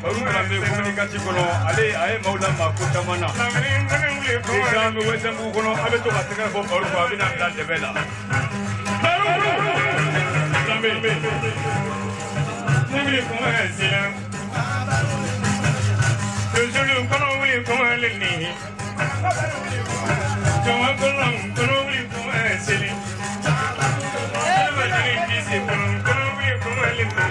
Baru Kalambe communication kɔnɔ ale a ye maaw lama ko caman na. Ni caman bɛ Wɛsɛnbugu kɔnɔ a bɛ to ka tɛgɛrɛ fɔ Baru kun a bɛ na bila dɛmɛ la. Baru Kalambe. Ne wuli kuma sera. Donsolu kɔnɔ wuli kuma leni. Jama kɔnɔ kɔnɔ wuli kuma seli. Adamaden disi kɔnɔ kɔnɔ wuli kuma leni.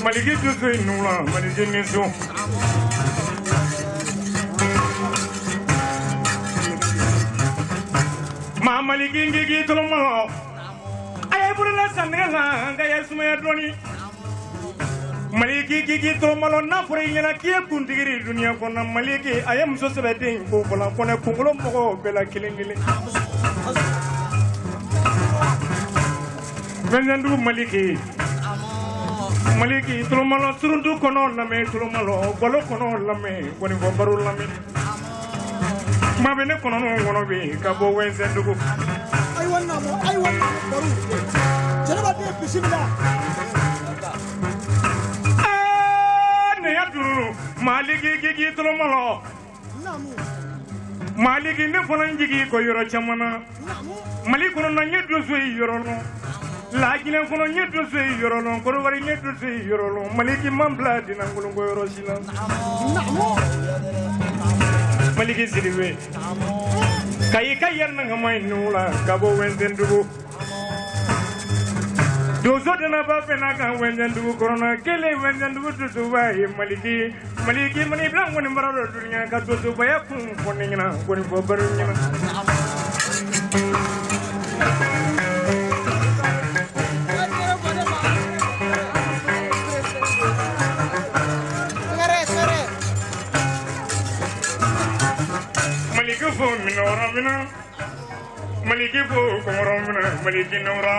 Maliki dusu nula maliki nisu ma maliki ngigi tolomalo aye burula sanela nga ye sumaya doni maliki gigi tolomalo na fure ɲɛna k'i ye kuntigiri dunuya kɔnɔ maliki a ye muso sɛbɛden ko fɔla kɔnɛ kunkolo mɔgɔw bɛɛ la kelen kelen Fɛndugu maliki maliki tolomalo suruntu kɔnɔ lamɛn tolomalo galo kɔnɔ lamɛn gɔnifɔ baro lamɛn kuma bɛ ne kɔnɔ kɔnɔ bi ka bɔ Wɛnzɛndugu. Ayiwa naamu ayiwa naamu baro jɛnɛba den bisimila. Ɛɛ ne ya duru maliki kiki tolomalo. Naamu. Maliki ne fana n jigi ko yɔrɔ caman na. Mali kɔnɔ na n ye donso ye yɔrɔ lɔn. Laginɛ kɔnɔ n ye donso ye yɔrɔ lɔn Kɔrɔwari n ye donso ye yɔrɔ lɔn Maliki man bila dinankolonko yɔrɔ si la. Maliki Sidibe kayi ka yɛrɛ na kama inu la ka bɔ Wɛnzɛndugu. Donso dana ba fɛn n'a kan wɛnjɛndugu kɔnɔna kelen wɛnjɛndugu dusuba ye Maliki Maliki mani bila nkɔni bara dɔ dunuya ka donsobaya kun fɔ ne ɲɛna nkɔni fɔ baro ɲɛna. Maliki fo minɔrɔ mina Maliki fo kɔngɔrɔ mina Maliki nɔrɔ.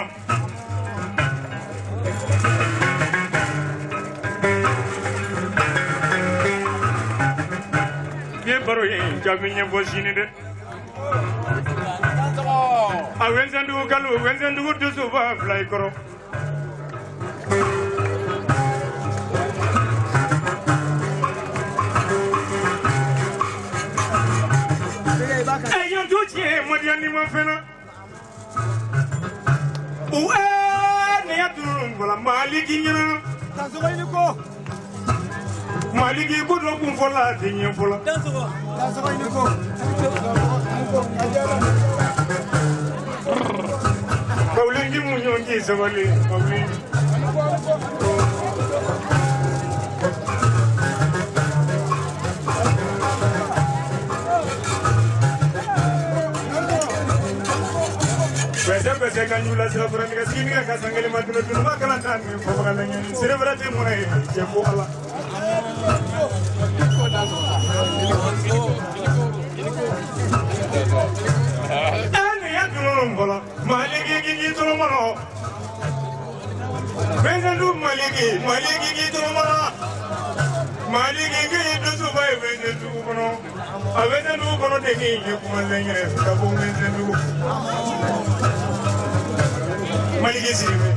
Ye baro ye jaabi ɲɛfɔ sini dɛ. A wɛnsendugu kalo wɛnsendugu dusuba fila i kɔrɔ. Ɛ yan tu tiɲɛ madiya ni ma fɛn na. Uwe ne ya tunu fɔla Maliki ɲɛna. Dansɔgɔ i ni ko. Maliki ko dɔ kun fɔla a tɛ ɲɛ fɔlɔ. Dansɔgɔ i ni ko. Kawulenji mun ɲɔgɔn k'i sabali kawulenji. Bɛsɛ bɛsɛ ka ɲula sira fara nɛgɛ sigi nɛgɛ ka sankelen ma tunu tunu ma kana taa min fɔ baga lɛngɛ sere fara tɛ mɔnɛ ye cɛ fo Ala. Ne ya tunu fɔlɔ Maliki k'i tunu mɔnɔ Wɛnsendu Maliki Maliki k'i tunu mɔnɔ Maliki k'i dusuba ye wɛnsendugu kɔnɔ a wɛnsendugu kɔnɔ de k'i ye kuma lɛngɛ ka bɔ wɛnsendugu. Maliki Sidibe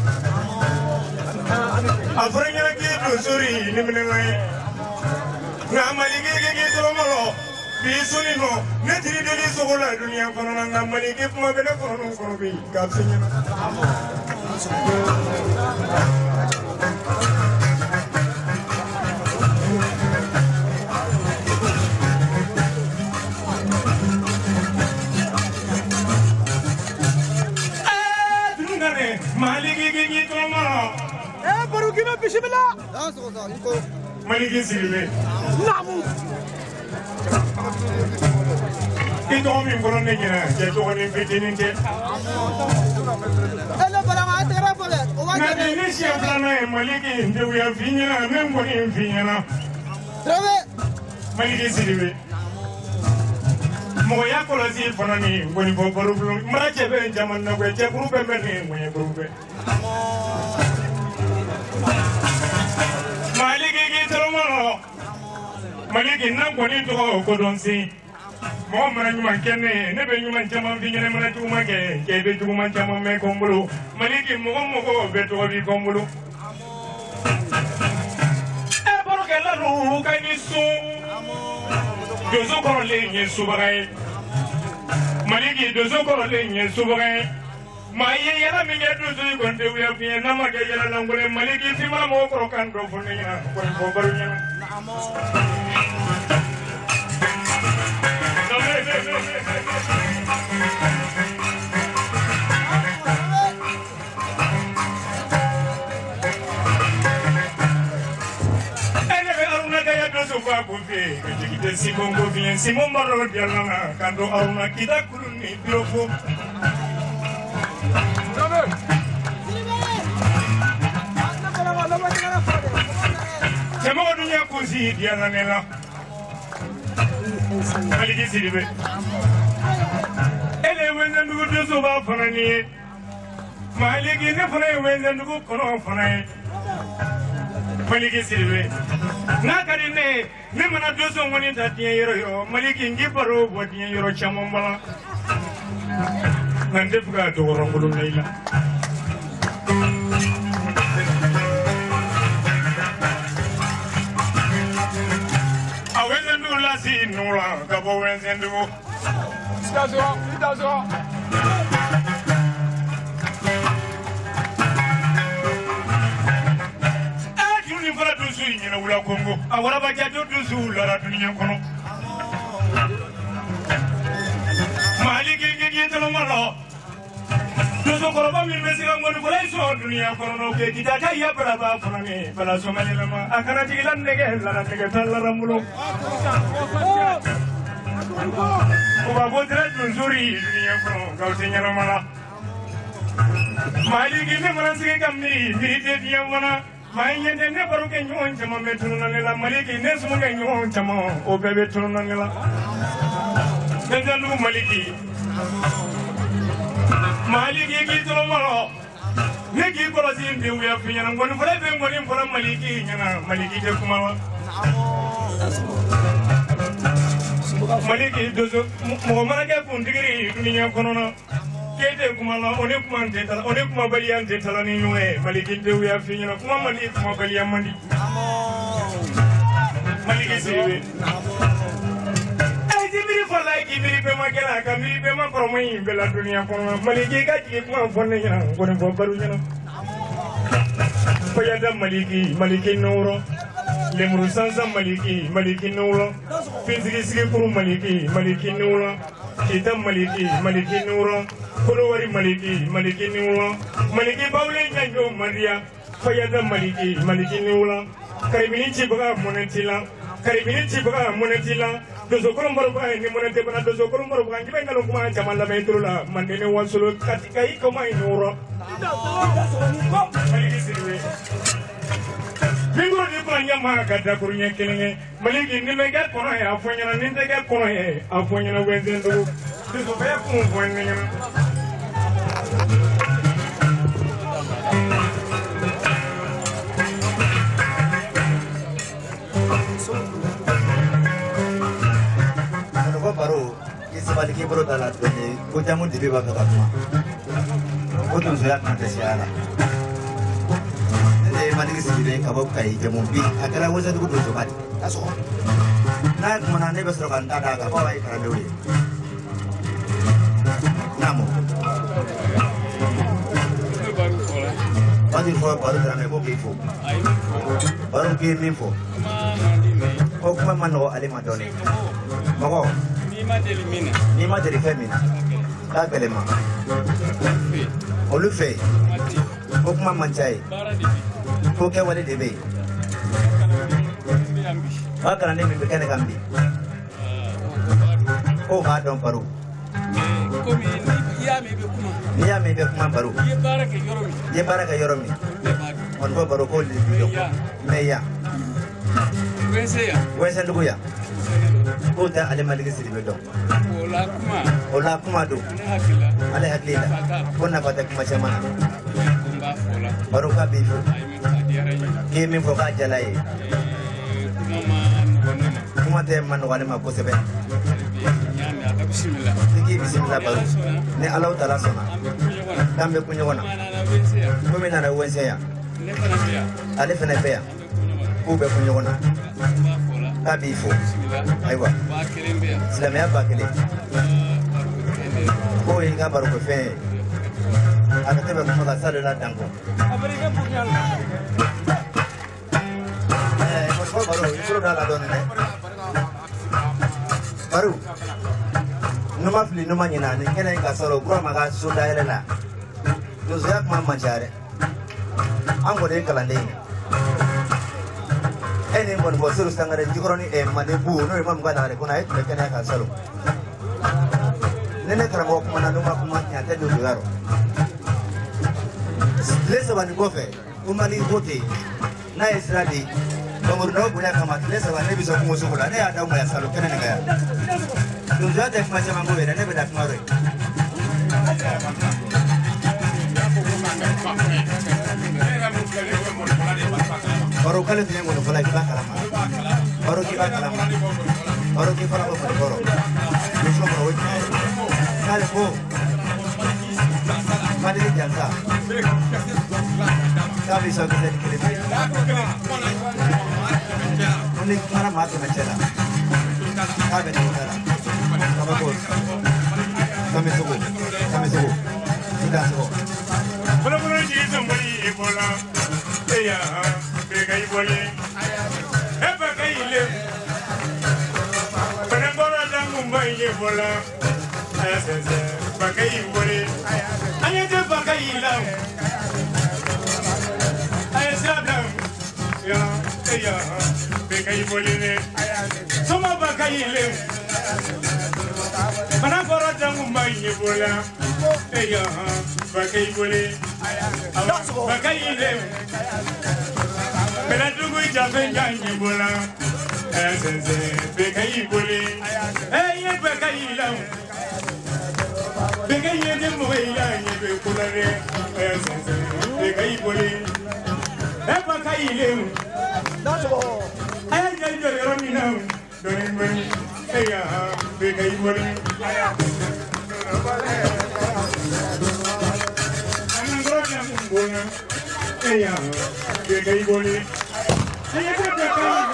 a fɔra ɲɛna k'i donsori ni minɛnka ye nka Maliki k'i tɔrɔmɔlɔ bi suni nɔ ne tiri deli sogo la duniya kɔnɔ na nka Maliki kuma bɛ ne kɔnɔ kɔnɔ bi k'a f'i ɲɛna. Maliki k'i tɔrɔmɔlɔ. Eh Barokina bisimila. Dansɔgɔ i ko. Maliki Sidibe. Naamu. I tɔgɔ min fɔra ne ɲɛna cɛ dɔgɔnin fitinin tɛ. E ne balama an tɛgɛrɛ fɔ dɛ. O b'a Nka kɛ bi dɛ. ne siɲɛ filanan ye Maliki n deguya f'i ɲɛna n bɛ n kɔni f'i ɲɛna. Dramé. Maliki Sidibe. Mɔgɔya kɔlɔsi fana ni nkɔni fɔ baro bulon mara cɛ bɛ n caman na koyi cɛkuru bɛɛ bɛ nin ŋɔɲɛkuru bɛɛ. Maliki k'i tɔrɔmɔlɔ Maliki n'a kɔni tɔgɔ ko dɔn sen mɔgɔ mana ɲuman kɛ ne ye ne bɛ ɲuman caman f'i ɲɛna mana juguman kɛ cɛ i bɛ juguman caman mɛn kɔ n bolo Maliki mɔgɔ mɔgɔ bɛɛ tɔgɔ b'i kɔ n bolo. Ɛ barokɛlalu ka ni sun donso kɔrɔlen ye subaga ye Maliki donso kɔrɔlen ye subaga ye maa ye yɛlɛ min kɛ donso in kɔni tɛ wuya f'i ye n'a ma kɛ yɛlɛ lankolon ye Maliki f'i mana mɔgɔ kɔrɔ kan dɔ fɔ ne ɲɛna kɔni fɔ baro ɲɛna. E ne bɛ Aruna Gaya donso fɔ a kun fɛ yen ka jigin tɛ Simon ko fiɲɛ Simon baro diyanna ka don Aruna kita kulu ni biro fo. Ne balama ne b'a tɛgɛrɛ fɔ dɛ. Cɛmɔgɔ dun y'a kunsi diyanna ne la. Maliki Sidibe. E de ye wɛnsendugu donsoba fana ni ye. Maliki ne fana ye wɛnsendugu kɔnɔ fana ye. Maliki Sidibe. N'a ka di ne ye ne mana donso ŋɔni ta diɲɛ yɔrɔ yɔrɔ Maliki n k'i baro bɔ diɲɛ yɔrɔ caman ba la. Nka n tɛ fɛ ka dɔgɔrɔnkolon da i la. A wɛnsendugu lasi nu la ka bɔ wɛnsendugu. Ɛ tunu fana dusu in ɲɛna wula Kongo a waraba jajo dusu lara dunuya kɔnɔ. Maliki k'i tɔlɔmɔ lɔ. Dosokɔrɔba min bɛ se ka ŋɔnifɔla sɔrɔ dunuya kɔnɔ k'e kita ka ya balaba fana ni bala sɔmɛlɛma a kana jigila nɛgɛ lara nɛgɛ t'a lara n bolo. O b'a fɔ tɛrɛ donsori dunuya kɔnɔ nka o tɛ ɲɛnama la. Maliki ne fana sigi ka miiri miiri tɛ diɲɛ kɔnɔ. Maa ɲɛ tɛ ne baro kɛ ɲɔgɔn caman bɛ tununa ne la Maliki ne sɔn kɛ ɲɔgɔn caman o bɛɛ bɛ tununa ne la. Bɛnjalugu Maliki. Maliki k'i tɔrɔmɔrɔ ne k'i kɔlɔsi n denw ya f'i ɲɛna nkɔni fɔlɔ bɛ nkɔni fɔlɔ Maliki ɲɛna Maliki tɛ kuma wa. Maliki donso mɔgɔ mana kɛ kuntigiri dunuya kɔnɔ k'e tɛ kuma la o ni kuma tɛ taa o ni kumabaliya tɛ taa ni ɲɔgɔn ye Maliki denw ya f'i ɲɛna kuma man di kumabaliya man di. Maliki Sidibe. Miiri fɔlɔ k'i miiri bɛɛ ma kɛlɛ ka miiri bɛɛ ma kɔrɔmɔ in bɛɛ la dunuya kɔnɔ Maliki ka jigin kuma fɔ ne ɲɛna nkɔni fɔ baro ɲɛna. Fayada Maliki Maliki nɔrɔ lemuru sansan Maliki Maliki nɔrɔ finsigi sigikuru Maliki Maliki nɔrɔ kita Maliki Maliki nɔrɔ kolowari Maliki Maliki nɔrɔ Maliki bawulen ɲanjo Mariya Fayada Maliki Maliki nɔrɔ karibini cibaga mɔnɛ t'i la karibini cibaga mɔnɛ t'i la. Dosokolon baro ni mɔnɛ tɛ bana dosokolon baro kan jumɛn nkalon kuma caman lamɛn tulu la manden ni wasolo kati kayi kɔma in nɔrɔ. Maliki Sidibe. Binkoro ni kura ɲɛma ka dakuru ɲɛ kelen ye Maliki ni bɛ kɛ kɔnɔ ye a fɔ ɲɛna ni tɛ kɛ kɔnɔ ye a fɔ ɲɛna wɛnsendugu dosofɛn kun fɔ ne ɲɛna. Baro i sabali k'i bolo da la dɔɔni ko jamu dibi b'a fɛ ka kuma ko donsoya kan tɛ se a la ne de ye Maliki Sidibe ka bɔ Kayi jamu bi a kɛra Wɛsɛndugu donsoba de n'a kumana ne bɛ sɔrɔ ka n ta d'a kan fo a ye kalandenw ye naamu waati fɔ baro dara mɛ ko k'i fo baro k'i ye min fɔ ko kuma ma nɔgɔ ale ma dɔɔni mɔgɔ n'i ma deli fɛn min na k'a gɛlɛn ma olu fɛ yen ko kuma man ca ye ko kɛwale de bɛ yen o kalanden min bɛ kɛnɛ kan bi k'o b'a dɔn baro n'i y'a mɛn i bɛ kuma baro i ye baara kɛ yɔrɔ min kɔni ko baro k'o de b'i dɔn mɛ yan Wɛsɛndugu yan k'o tɛ ale Maliki Sidibe dɔn o la kuma don ale hakili la ko nafa tɛ kuma caman na baro k'a b'i fo k'i ye min fɔ k'a jala ye kuma tɛ ma nɔgɔ ale ma kosɛbɛ ni k'i bisimila baro ni Alahu taala sɔnna k'an bɛ kun ɲɔgɔn na komi nana Wɛnsɛn yan ale fana bɛ yan k'u bɛ kun ɲɔgɔn na k'a b'i fo ayiwa silamɛya ba kelen k'o y'i ka barokɛfɛn ye a ka tɛmɛ kuma kan salo la dan kɔ. Ɛɛ baro i bolo da la dɔɔni dɛ baro n'u ma fili n'u ma ɲinɛ nin kɛnɛ in ka sɔrɔ Burama ka so dayɛlɛ la donsoya kuma man ca dɛ an kɔni ye kalanden ye. E ni mɔnifɔ Seru Sangare Jikɔrɔni Manden bu n'o ye Mamu ka Lagare kɔnɔ a ye tun bɛ kɛnɛya kan salon ni ne karamɔgɔ kumana n'u ma kuma tiɲɛ tɛ donsoya rɔ tile saba nin kɔfɛ ko Maliki ko ten n'a ye sira di Bangɔrɔnaw bonya kama tile saba ne bɛ sɔn kungo sogo la ne y'a d'aw ma yan salon kɛnɛ nin kan yan donsoya tɛ kuma caman ko yɛrɛ ne bɛ na kuma dɔ ye. Baro k'ale tun ye ŋɔnifɔla ye k'i b'a kalama baro k'i b'a kalama baro k'i fana ko ŋɔnifɔrɔ donso kɔrɔ o ye tiɲɛ ye k'ale ko Maliki jansa k'a bɛ sɔn kisɛ ni kelen pe ko ni kumana maa kɛmɛ cɛ la k'a bɛ tɛmɛ la kabako kamisogo kamisogo i dansogo. Fɔlɔfɔlɔ jigi sɔnbɔli i bɔla eya bɛɛ i bɔlen e ba ka i le fɛnɛ bɔra dankunba in ye bɔla a y'a sɛnsɛn ba ka i bɔlen an ɲɛ tɛ ba Bakayi la. Aye sira ya ya bekayi bolile. Soma bakayi le. Bana kɔrɔ dangu ma ye bola. Ya bakayi bole. Bakayi le. Beladugu jafe nyanyi bola. Sense bekayi bole. Ye bakayi la. Bekayi de mo ya ye be kolare. Sense bekayi bole. Bakayi le. Aye jali yɔrɔ min na dɔɔni dɔɔni. Ya bekayi bole. Anangoro dangu bola. Ya bekayi bole. Aye bekayi bole.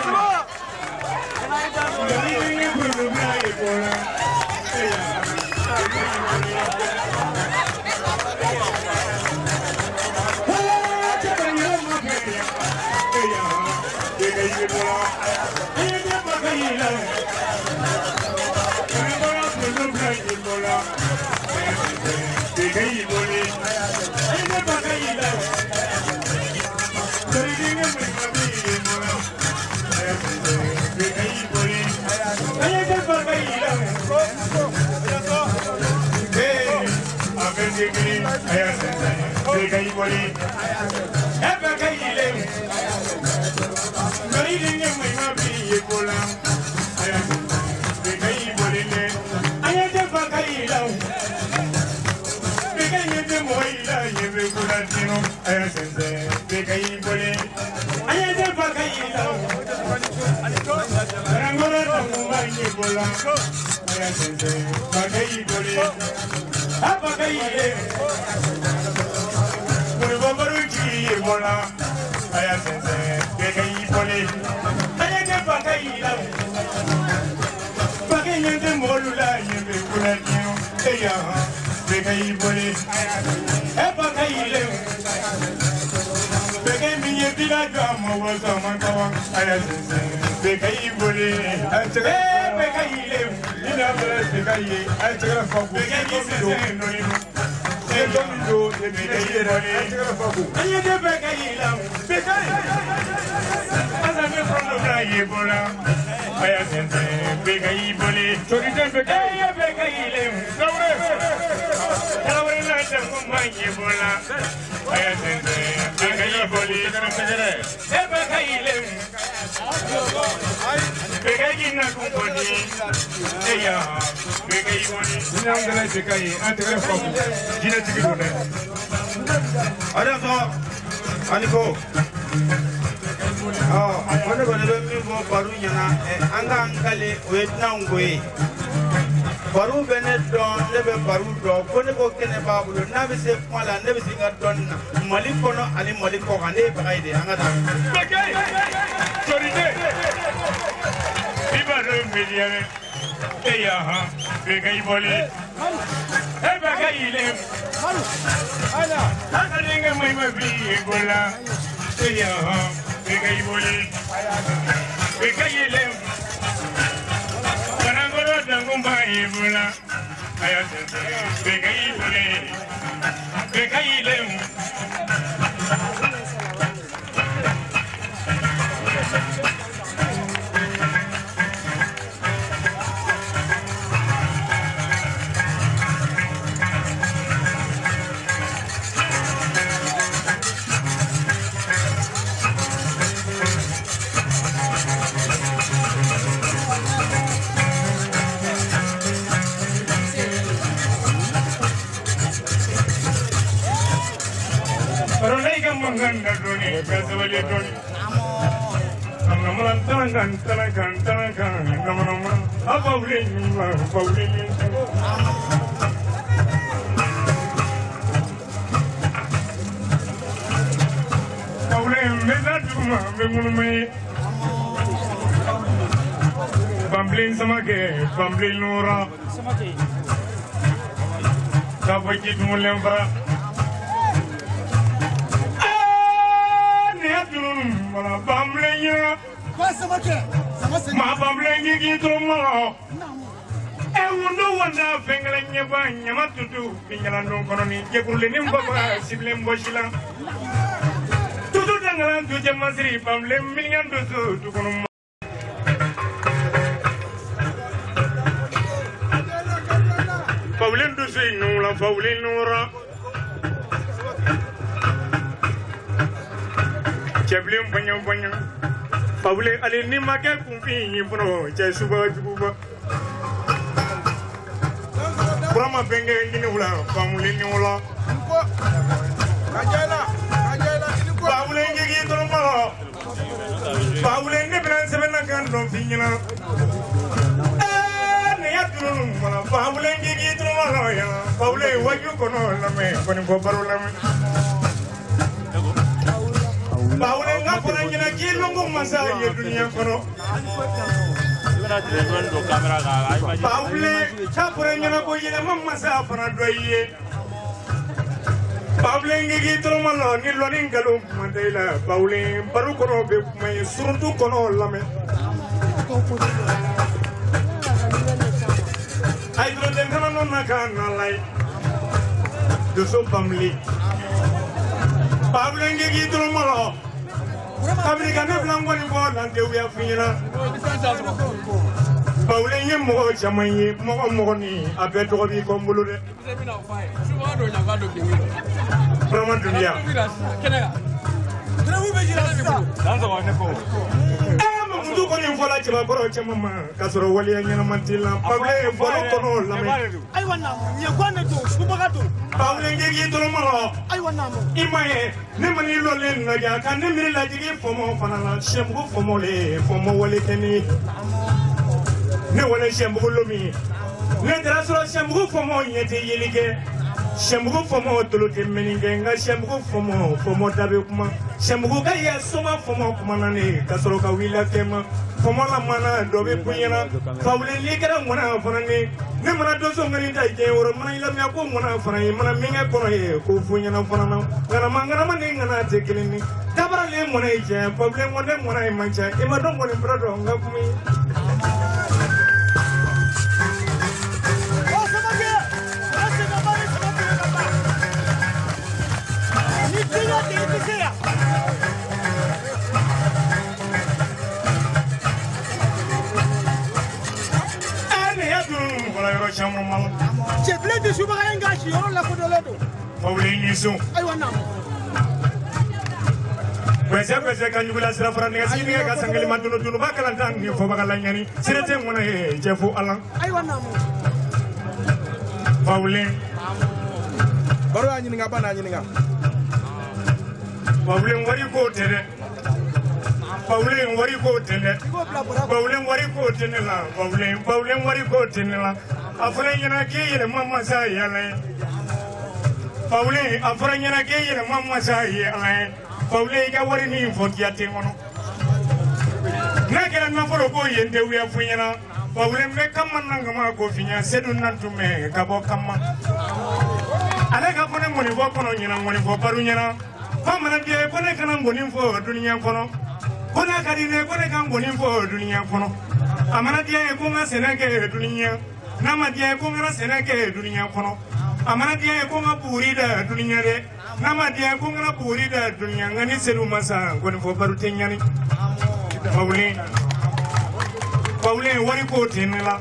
Wundo wanda fɛnkɛlɛ ɲɛba ɲama tutu binjalan don kɔnɔ ni jɛkurulennin baba sibilen bɔsi la. Tutu dangalan tujɛ masiri banbilen miliyan dusu du kɔnɔ. Fawulen dusu nula fawulen nura. Cɛbilen bonya bonya. Fawulen ale ni ma kɛ kunfin ye fɔlɔ cɛ suba juguba. Burama bɛnkɛ ɲini wula fawulen ni wula. Fawulen jigi dɔrɔn ma. Fawulen ne bɛna sɛbɛn na kan dɔn f'i ɲɛna. Fawulen jigi dɔrɔn ya. Fawulen waju kɔnɔ lamɛn kɔni fɔ baro lamɛn. Fawulen ka fɔra ɲɛna k'i longo masa ye dunuya kɔnɔ. Fawulen ka fɔra ɲɛna ko yɛlɛma masa fana dɔ i ye. Fawulen jigi dɔrɔn la ni lɔnni nkalon kuma tɛ i la. Fawulen baro kɔnɔ bɛ kuma ye suruntu kɔnɔ lamɛn. Ayi kana nɔ ka na la ye doso bamuli Fawulen jigi dɔrɔn la kabini ka ne bila n kɔni bɔ lantewuya f'i ɲɛna. Fawulen ye mɔgɔ caman ye mɔgɔ mɔgɔ ni a bɛɛ tɔgɔ b'i kɔ n bolo dɛ. Burama Dunbiya. Mamudu kɔni fɔla cɛbakɔrɔ caman ma k'a sɔrɔ waleya ɲɛnama t'i la. Fawulen baro kɔnɔ lamɛn. Ayiwa naamu ɲɛguwan de don subaga don. Fawulen jigi dɔrɔn la. Ayiwa naamu. I ma ye ne ma n'i lɔlen lajɛ a ka ne miiri lajigi fɔmɔ fana la sɛbugu fɔmɔ le fɔmɔ wale tɛ ne ye. Ne wale sɛbugu lomi ne taara sɔrɔ sɛbugu fɔmɔ ɲɛ tɛ yeli kɛ. Sɛbugu fɔmɔ tolo tɛ mɛnni kɛ nka sɛbugu fɔmɔ fɔmɔ da bɛ kuma. Sɛbugu ka ye soma fɔmɔ kuma na ne ka sɔrɔ ka wuli fɛn ma. Fɔmɔ la mana dɔ bɛ kun ɲɛna. Fawulen n'i kɛra ŋɔnɔ fana ne ne mana donso ŋani ta diɲɛ wɔrɔ mana lamɛn ko ŋɔnɔ fana ye mana min kɛ kɔnɔ ye k'o fɔ ɲɛna fana na. Ŋanama ŋanama ni ŋana tɛ kelen ye. Dabaralen ŋɔnɔ ye jɛ Fawulen kɔni ŋɔnɔ ye man ca i ma dɔn kɔni fura dɔn n ka kuma ye. Cɛbilen tɛ subaga ye nka siyɔrɔ lakodɔnlen don. Fawulen ni sun. Ayiwa naamu. Gbɛsɛ gbɛsɛ ka ɲugula sira fara nɛgɛsigi nɛgɛ ka sankelima dunu dunuba kalantan ni fɔbaga la ɲani sira tɛ ŋɔnɔ ye cɛ fo Ala. Ayiwa naamu. Fawulen. Baro y'a ɲininka ba n'a ɲininka. Fawulen wari ko tɛ dɛ. Fawulen wari ko tɛ dɛ. Fawulen wari ko tɛ ne la. Fawulen Fawulen wari ko tɛ ne la. A fɔra ɲɛna k'i yɛlɛma masa ye Ala ye. Fawulen a fɔra ɲɛna k'i yɛlɛma masa ye Ala ye. Fawulen i ka wari ni fɔtiya tɛ n kɔnɔ. N'a kɛra nafolo ko yen tɛ wuya f'i ɲɛna. Fawulen bɛ kama na kama ko f'i ɲɛna Sedu Nantumɛ ka bɔ kama. Ale ka fɔ ne ŋɔnifɔ kɔnɔ ɲɛna ŋɔnifɔ baro ɲɛna. Ko mana diya ye ko ne kana ŋɔni fɔ dunuya kɔnɔ. Ko n'a ka di ne ko ne ka ŋɔni fɔ dunuya kɔnɔ. A mana diya ye ko n ka sɛnɛ kɛ dunuya. N'a ma diya ye ko n kana sɛnɛ kɛ dunuya kɔnɔ. A mana diya ye ko n ka buguri da dunuya dɛ. N'a ma diya ye ko n kana buguri da dunuya nka ni Sedu ma sa ŋɔnifɔ baro tɛ ɲani. Fawulen Fawulen wari ko tɛ ne la.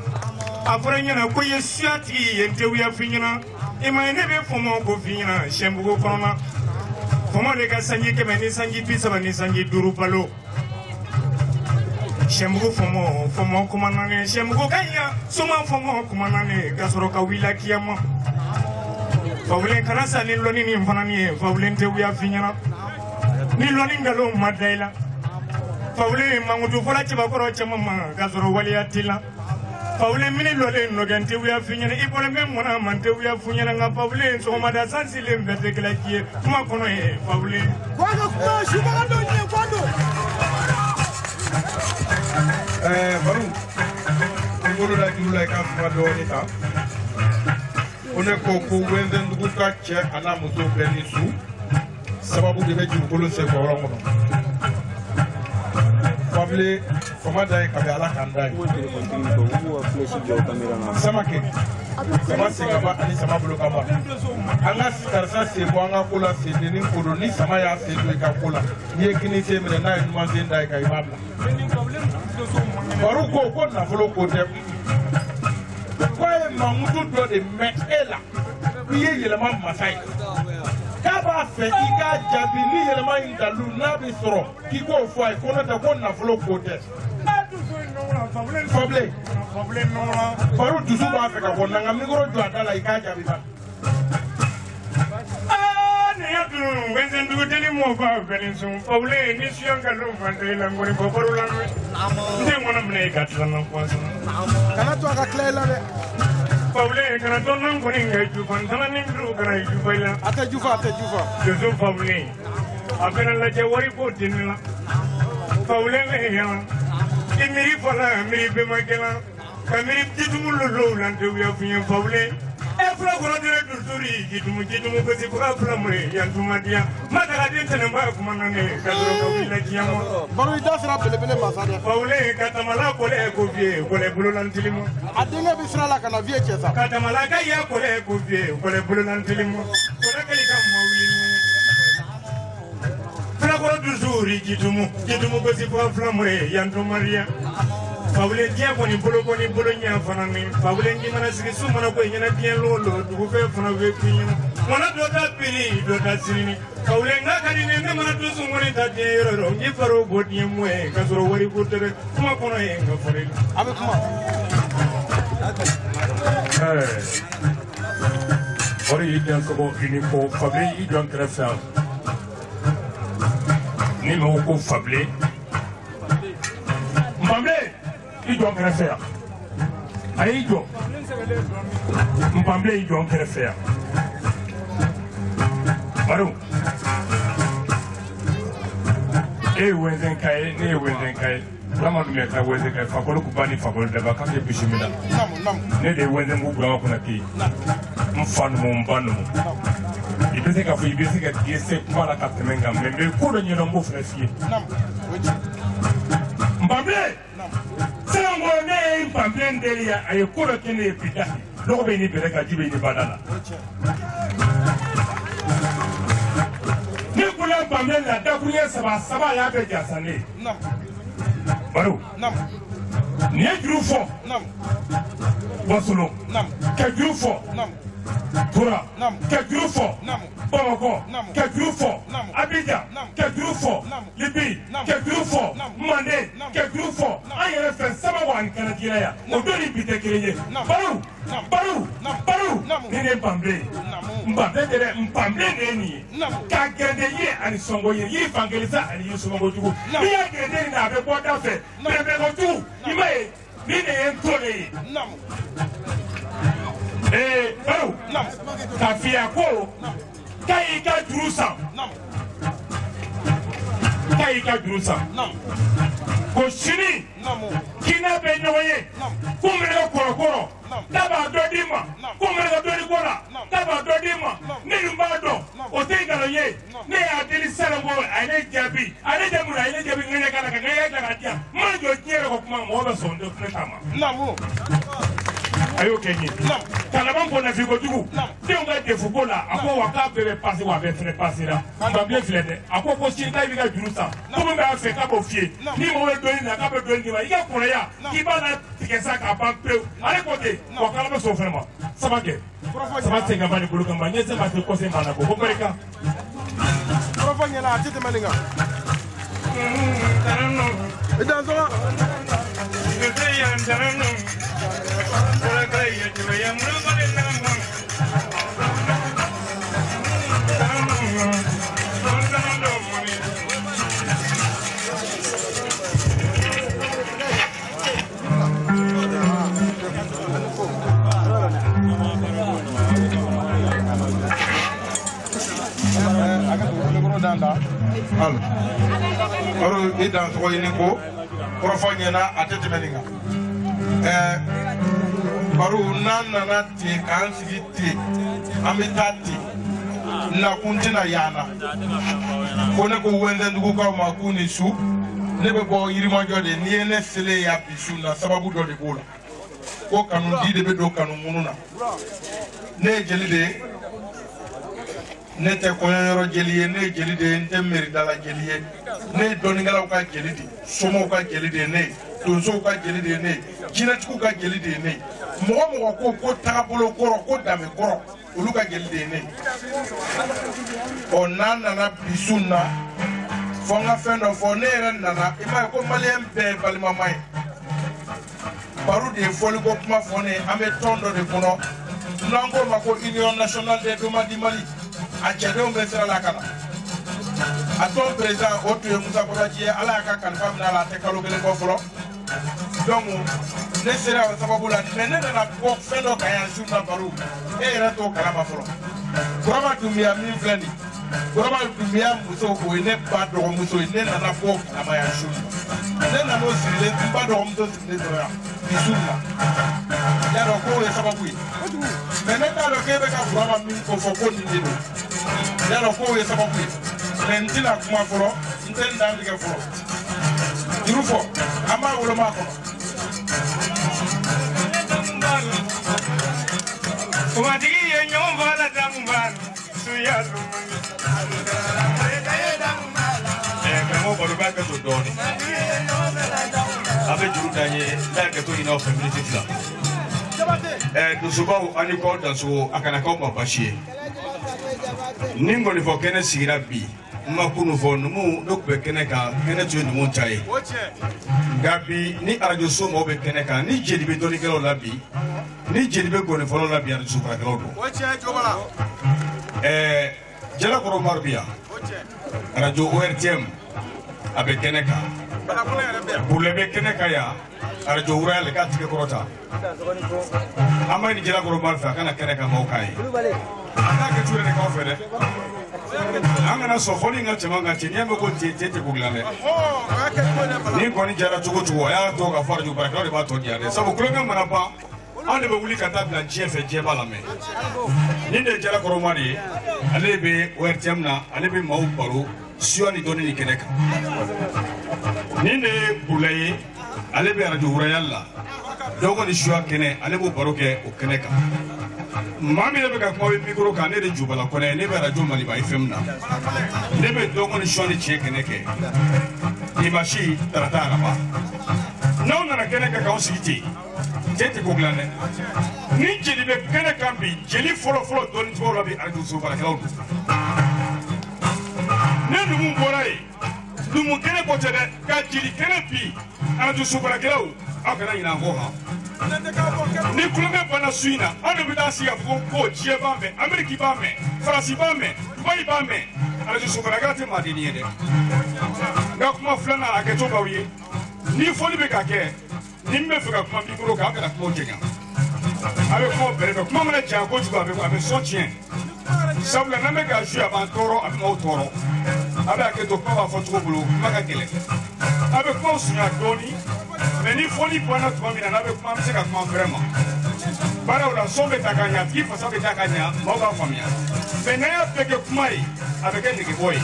A fɔra ɲɛna ko i ye suya tigi ye n tɛ wuya f'i ɲɛna. I ma ye ne bɛ fɔmɔ ko f'i ɲɛna sɛbugu kɔnɔna. Fɔmɔ de ka sanji 100 ni sanji 30 ni sanji 5 balo. Sɛbugu fɔmɔ fɔmɔ kuma naani sɛbugu ka ɲa soma fɔmɔ kuma naani ka sɔrɔ ka wuli kiyama. Fawulen kana sa ni lɔnni ni fana ni ye Fawulen tɛ wuya f'i ɲɛna. Ni lɔnni nkalon ma da i la. Fawulen mankutu fɔla cɛbakɔrɔ caman ma k'a sɔrɔ waleya t'i la. Fawulen mini lɔlen nɔgɛ n tɛ wuya f'i ɲɛna i bɔlen bɛ mɔna ma n tɛ wuya f'i ɲɛna nka Fawulen sɔgɔmada sansilen bɛɛ tɛ kɛla k'i ye kuma kɔnɔ ye Fawulen. Ko kuma subaga don ɲɛguwan don. Baro n bolo la juru la i ka kuma dɔɔni ta. Ko ne ko ko Wɛnzɛndugu ka cɛ a n'a muso bɛɛ ni su sababu de bɛ dugukolo senkɔrɔ kɔnɔ. Fabile fama da ye kabi Ala k'an da ye. Samake sama senkaba ani sama bolo kama an ka karisa sen bɔ an ka ko la sendennin ko don ni sama y'a sen don i ka ko la n'i ye kini sen minɛ n'a ye numan sen da i kan i b'a bila. Baro ko ko nafolo ko tɛ k'a ye mankutu dɔ de mɛn e la k'i ye yɛlɛma masa ye k'a b'a fɛ i k'a jaabi ni yɛlɛma in dalu n'a bɛ sɔrɔ k'i k'o fɔ a ye ko n'o tɛ ko nafolo ko tɛ. Fabile Baro dusu b'a fɛ ka bɔ n'an ka mikoro jɔ a da la i k'a jaabi ba. Nin y'a dun wɛnzɛndugudeni mɔgɔw b'a fɛnɛ sun Fabile ni suyan ka don fan la nkɔni bɔ baro la n den kɔnɔ minɛ i ka tila na kɔsɔn. Kana to a ka tila i la dɛ. Fabile kana dɔn n'an kɔni ka jufa n tana ni duuru kana jufa i la. A tɛ jufa a tɛ jufa. Donso Fabile a fɛnɛ lajɛ wari ko tɛ ne la. Fabile bɛ yan i miiri fɔlɔ miiri bɛnbakɛ la ka miiri jitumu lolow la n tɛ wuya f'i ye Fabile. E fula kɔnɔ dɛrɛ dusuri jitumu jitumu gosi fura fula mure yan tuma diya ma daga den tɛnɛnba kuma na ne ka sɔrɔ ka wuli la diɲɛ ma. Baro i da sera belebele ma sa dɛ. Fabile ka tamala kɔlɛ ko fiye kɔlɛ bololantili ma. A denkɛ bɛ sira la ka na viye cɛ sa. Ka tamala ka ya kɔlɛ ko fiye kɔlɛ bololantili ma. Kɔlɛ ka i ka mawuli. Fula kɔnɔ dusuri jitumu jitumu gosi fura fula mure yan tuma diya. Fabile diɲɛ kɔni bolo kɔni bolo ɲɛ fana ni Fabile n'i mana sigi su mana ko i ɲɛna diɲɛ lolo dugu fɛn fana bɛ f'i ɲɛna mɔnɛ dɔ ta biri dɔ ta sini Fabile n ka ka di ne ne mana dusu kɔni ta diɲɛ yɔrɔ yɔrɔ n k'i fari bɔ diɲɛ mɔ ye k'a sɔrɔ wari ko tɛ dɛ kuma kɔnɔ ye n ka fɔli la. A bɛ kuma. Wari y'i den sɔgɔ i ni ko Fabile y'i jɔ n kɛrɛfɛ yan ni mɔgɔ ko Fabile Npanbilen i jɔ n kɛrɛfɛ yan a y'i jɔ Npanbilen y'i jɔ n kɛrɛfɛ yan Baro e ye wɛnzɛnka ye ne ye wɛnzɛnka ye Burama dun ka wɛnzɛnka ye fakɔli kuba ni fakɔli daba k'a bɛ bisimila ne de ye wɛnzɛnko Burama Konate ye n fa numu n ba numu i bɛ se k'a fɔ i bɛ se ka dɛsɛ kuma la ka tɛmɛ n kan mɛ n bɛ ko dɔ ɲɛdɔn n b'o fana f'i ye Npanbilen Sɛnɛnko ne ye Npanbilen deli a ye ko dɔ kɛ ne ye bi da lɔgɔ bɛ ni bɛrɛ kan ji bɛ ni bada la ne kunna Npanbilen la dakuruɲɛ saba saba y'a bɛɛ jasa ne ye Baro nin ye juru fɔ Wasolon ka juru fɔ Tora ka juru fɔ Bamakɔ ka juru fɔ Abidjan ka juru fɔ Libi ka juru fɔ Manden ka juru fɔ an yɛrɛ fɛ Samago ani Kanajira yan o don ni bi tɛ kelen ye Baro Baro Baro ni ne ye Npanbilen ye Npanbilen tɛ dɛ Npanbilen de ye nin ye k'a gɛrɛndɛ yiri ani sɔngo yiri yiri fankelen sa ani yiri sɔngo jugu n'i y'a gɛrɛndɛ nin na a bɛ bɔ da fɛ bɛrɛbɛrɛko jugu i m'a ye nin de ye n to de ye. Baro k'a f'i ye ko k'a y'i ka juru san k'a y'i ka juru san ko sini k'i n'a bɛ ɲɔgɔn ye ko n bɛ ne ka kɔrɔkɔrɔ k'a b'a dɔ d'i ma ko n bɛ ne ka dɔnni ko la k'a b'a dɔ d'i ma ne dun b'a dɔn o tɛ nkalon ye ne y'a deli Sɛnɛnko a ye ne jaabi a ye ne jaabi mun na a ye ne jaabi ŋɛɲɛ k'a la ka ŋɛɲɛ k'a la ka di yan n mana jɔ diɲɛ yɛrɛ kɔ kuma mɔgɔ bɛ sɔn ne ta ma. A y'o kɛ n ye ka laban ko nafi kojugu denw ka defu ko la a ko wa k'a bɛɛ bɛ pase wa a bɛɛ fɛnɛ pasera Npanbilen filɛ dɛ a ko ko sini k'a b'i ka juru san ko min b'a fɛ k'a b'o f'i ye n'i mago bɛ dɔɔnin na k'a bɛ dɔɔnin d'i ma i ka kɔrɔya k'i b'a la tigɛ sa k'a ban pewu ale ko ten wa k'ala bɛ sɔn o fɛnɛ ma saba kɛ saba sen ka ban ni bolo kan ba ɲɛsen ma se kɔsen ma na ko ko barika. Kɔrɔfɔ ɲɛna a tɛ tɛmɛ nin kan. I dansɔgɔ. Baro i dansɔgɔ i ni ko kɔrɔfɔ ɲɛna a tɛ tɛmɛ nin kan. Baro n'an nana ten k'an sigi ten an bɛ taa ten nakun tɛna yan na ko ne ko Wɛnzɛndugukaw ma k'u ni su Ne bɛ bɔ Yirimajɔ de, n'i ye ne selen yan bi su na, sababu dɔ de b'o la. Ko kanu di de bɛ don kanu munu na. Ne ye jeli de ye, ne tɛ kɔɲɔyɔrɔ jeli ye, ne ye jeli de ye, n tɛ meridala jeli ye. Ne ye dɔnnikɛlaw ka jeli de ye, somɔgɔw ka jeli de ye ne ye, donsow ka jeli de ye ne ye, jinɛtigiw ka jeli de ye ne ye. Mɔgɔ mɔgɔ ko ko taabolo kɔrɔ, ko danbe kɔrɔ, olu ka jeli de ye ne ye. Ɔ n'a nana bi su na, fɔ n ka fɛn dɔ fɔ, ne yɛrɛ nana, i m'a ye ko maliyɛn bɛɛ ye balimama ye. Baro de ye fɔliko kuma fɔ ne ye, an bɛ tɔn dɔ de kɔnɔ, n'an k'o ma ko Union nationale des Domas du Mali, a cɛdenw bɛ sira la ka na. A tɔn président o tun ye Musa Kɔrɔji ye, Ala y'a ka kalifa minɛ a la, a tɛ kalo kelen bɔ fɔlɔ. Donc ne sera o sababu la, mais ne nana bɔ fɛn dɔ kan yan su na baro, e yɛrɛ t'o kalama fɔlɔ. Burama Dunbiya min filɛ nin ye, Burama Dunbiya muso, o ye ne ba dɔgɔmuso ye, ne nana bɔ o kalama yan su na. Ne nana o sirilen, n ba dɔgɔmuso sirilen sɔrɔ yan bi su na. Y'a dɔn k'o ye sababu ye. Mais ne t'a dɔn k'e bɛ ka Burama min ko fɔ ko nin de don. Y'a dɔn k'o ye sababu ye. Mais n tɛna kuma fɔlɔ, n tɛ n dan tigɛ fɔlɔ. Juru fɔ, an b'a woloma a kɔnɔ. Kumatigi ye ɲɔgɔn fala damu b'a la, suya lumani. Karamɔgɔ baro b'a kɛ to dɔɔnin. A bɛ juru da n ye, n b'a kɛ to ɲini aw fɛ miniti 2. Dusubaw ani k'aw dansogo, a kana k'aw ma baasi ye. Ni ngɔnifɔ kɛnɛ sigira bi, n ma kunun fɔ numuw ne tun bɛ kɛnɛ kan, kɛnɛ tun ye numuw ta ye. Nka bi ni arajo so maaw bɛ kɛnɛ kan, ni jeli bɛ dɔnnikɛlaw la bi, ni jeli bɛ ngɔnifɔlaw la bi, arajo baarakɛlaw don. Jalakɔrɔ Umaru bi yan, arajo ORTM a bɛ kɛnɛ kan. Burulɛ bɛ kɛnɛ kan yan, arajo Royal k'a tigɛ kɔrɔta. An b'a ɲini Jalakɔrɔ Umaru fɛ a kana kɛnɛ kan maaw k'a ye. An k'a kɛ cogo de k'aw fɛ dɛ. An kana sɔn fɔli in ka cɛman ka cɛ, n'i y'a mɛn ko cɛ cɛ tɛ ko dilan dɛ. Ni kɔni jara cogo cogo, a y'a to ka fɔ arajo baarakɛlaw de b'a tɔ di yan dɛ. Sabu kulonkɛ mana ban, anw de bɛ wuli ka taa bila diɲɛ fɛ, diɲɛ b'a lamɛn. Nin de ye Jalakɔrɔ Umaru ye, ale bɛ ORTM na, ale bɛ maaw baro suya ni dɔnni ni kɛnɛ kan. Nin de ye Burula ye, ale bɛ arajo Royal la, dɔgɔ ni suya kɛnɛ, ale b'o baro kɛ o kɛnɛ kan. Maa min bɛ ka kuma bɛ mikoro kan, ne de Jubala Kɔnɛ ye, ne bɛ arajo Maliba FM na. Ne bɛ dɔgɔ ni suya ni tiɲɛ kɛnɛ kɛ. Dimanche, tarata, araba. N'aw nana kɛnɛ kan k'aw sigi ten, cɛ tɛ ko dilan dɛ. Ni jeli bɛ kɛnɛ kan bi, jeli fɔlɔ-fɔlɔ dɔnnitigiw la bi, arajo so baarakɛlaw don. Ne numu bɔra yen, numu kɛnɛ ko tɛ dɛ, ka jeli kɛnɛ bi, arajo so baarakɛlaw, aw kana ɲinɛ an kɔ kan. Ni kulonkɛ banna su in na, anw de bɛ taa sigi k'a fɔ ko diɲɛ b'a mɛn, Amérique b'a mɛn, Faransi b'a mɛn, Dubayi b'a mɛn. Arajo so baarakɛla tɛ maadennin ye dɛ. N ka kuma filanan a kɛcogo b'aw ye. Ni fɔli bɛ ka kɛ, ni min bɛ fɛ ka kuma mikoro kan, aw kana kumaw jɛngɛ. A bɛ kuma bɛrɛ bɛn, kuma mana janya kojugu, a bɛ sɔn tiɲɛ. Sabula n'an bɛ ka su a b'an tɔɔrɔ, a bɛ maaw tɔɔrɔ. A bɛ hakɛ to, kuma b'a fɔ cogo bolo, kuma ka gɛlɛn. A bɛ kumaw surunya dɔɔnin, mais ni fɔli banna tuma min na, n'a bɛ kuma, an bɛ se ka kuma fɛrɛ ma. Baaraw la, sɔn bɛ ta ka ɲɛ, a tigi fasa bɛ ta ka ɲɛ, maaw b'a faamuya. Mais n'an y'a bɛɛ kɛ kuma ye, a bɛ kɛ negebɔ ye.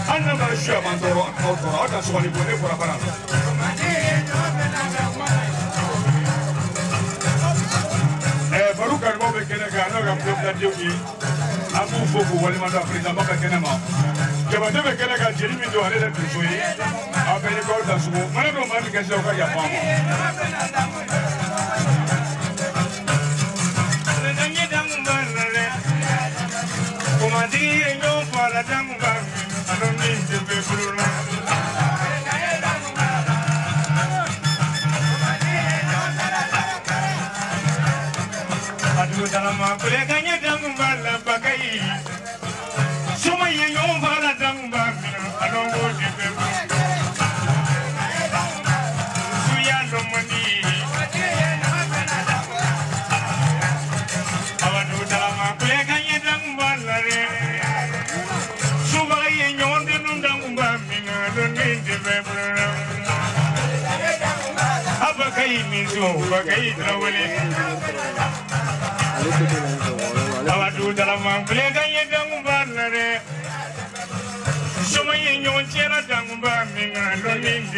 Hali n'a ma su a b'an tɔɔrɔ, a bɛ maaw tɔɔrɔ. Aw da sɔgɔli bɔ, ne bɔra baara la. Baro kanubaw bɛ kɛnɛ kan, n'o ka kulobiladenw ye, an b'u fo k'u waleɲuman dɔn, président ba ka kɛnɛ ma. Jabate bɛ kɛnɛ kan, jeli min don, ale yɛrɛ donso ye. Aw bɛɛ ni k'aw dansogo. Mana dɔw maa min gasi la, aw ka yafa an ma. Kumatigi ye ɲɔgɔn fala damu b'a a dɔn min tɛ bɛ bolo la. Adugu kule ka ɲɛ damu b'a la bakayi. Soma ye ɲɔgɔn fala damu b'a minɛ a dɔn k'o tɛ bɛ bolo. Suya lɔmɔni. Adugu kule ka ɲɛ damu b'a la dɛ. Subaga ye ɲɔgɔn denu damu b'a minɛ a dɔn min tɛ bɛ bolo la. Abakayi ni so bakayi tarawele. Awa dugutalama kule ka ɲɛ danguba la dɛ. Soma ye ɲɔgɔn cɛla danguba min kan lɔnni in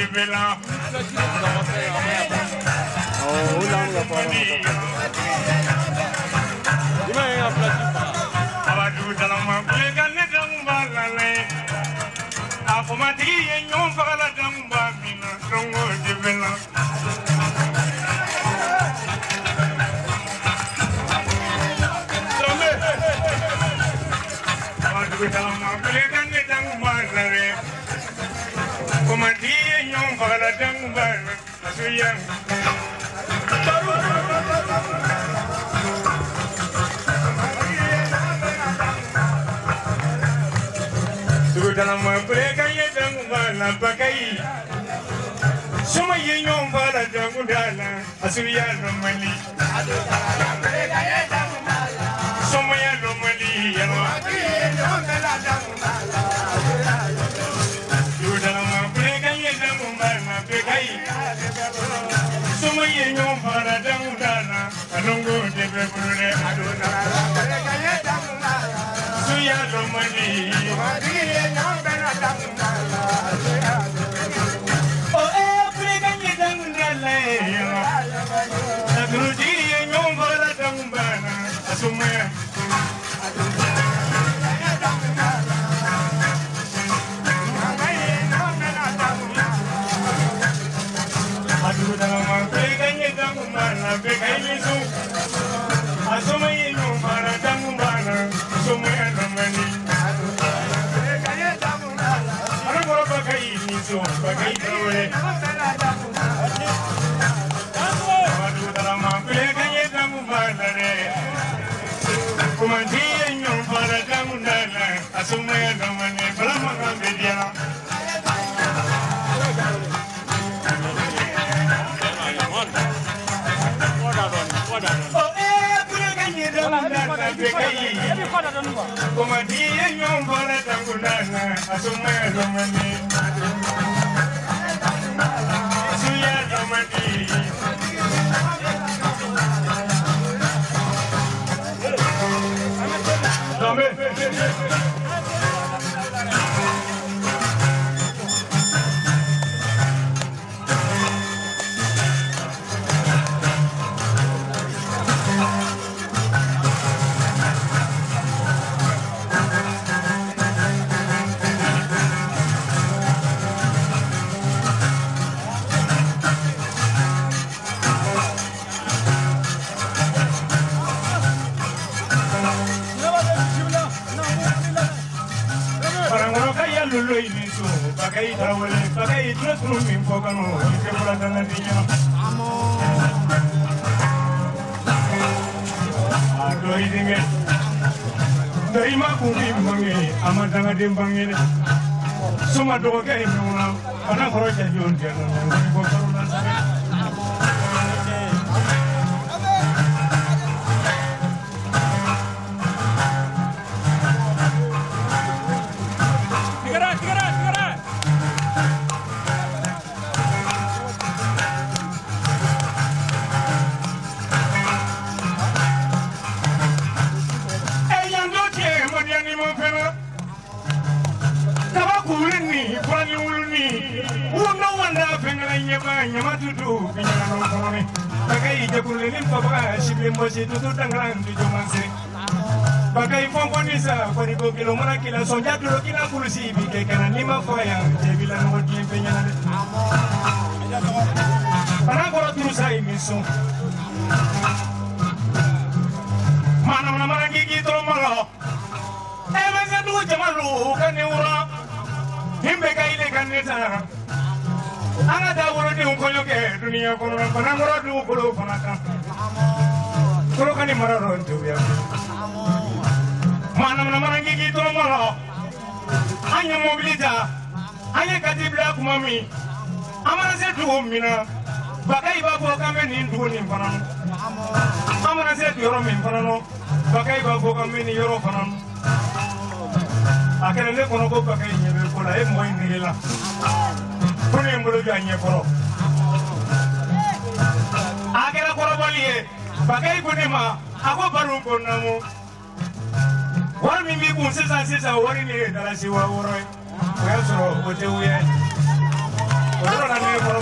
la.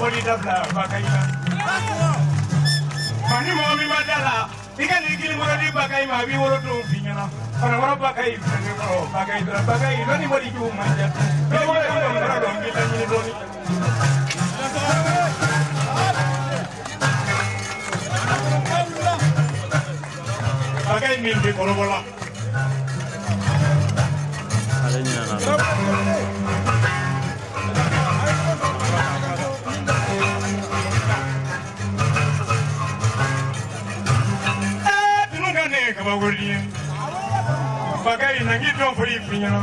kɔrɔbɔli dabila Bakayi la. Ni mɔgɔ min ma da la i ka n'i kilikɔrɔ di Bakayi ma a b'i wolo don f'i ɲɛna. Kɔnɔkɔrɔ Bakayi filɛ ne kɔrɔ Bakayi dɔrɔn Bakayi lɔnni mɔdi jugu man ca. Bɛɛ bɔ kɔnɔkɔrɔ dɔn k'i laɲini dɔɔni. Bakayi min tɛ kɔrɔbɔ la. Ale ɲinɛna. Kabakori Bakayi na ngi dɔn foli f'i ɲɛna.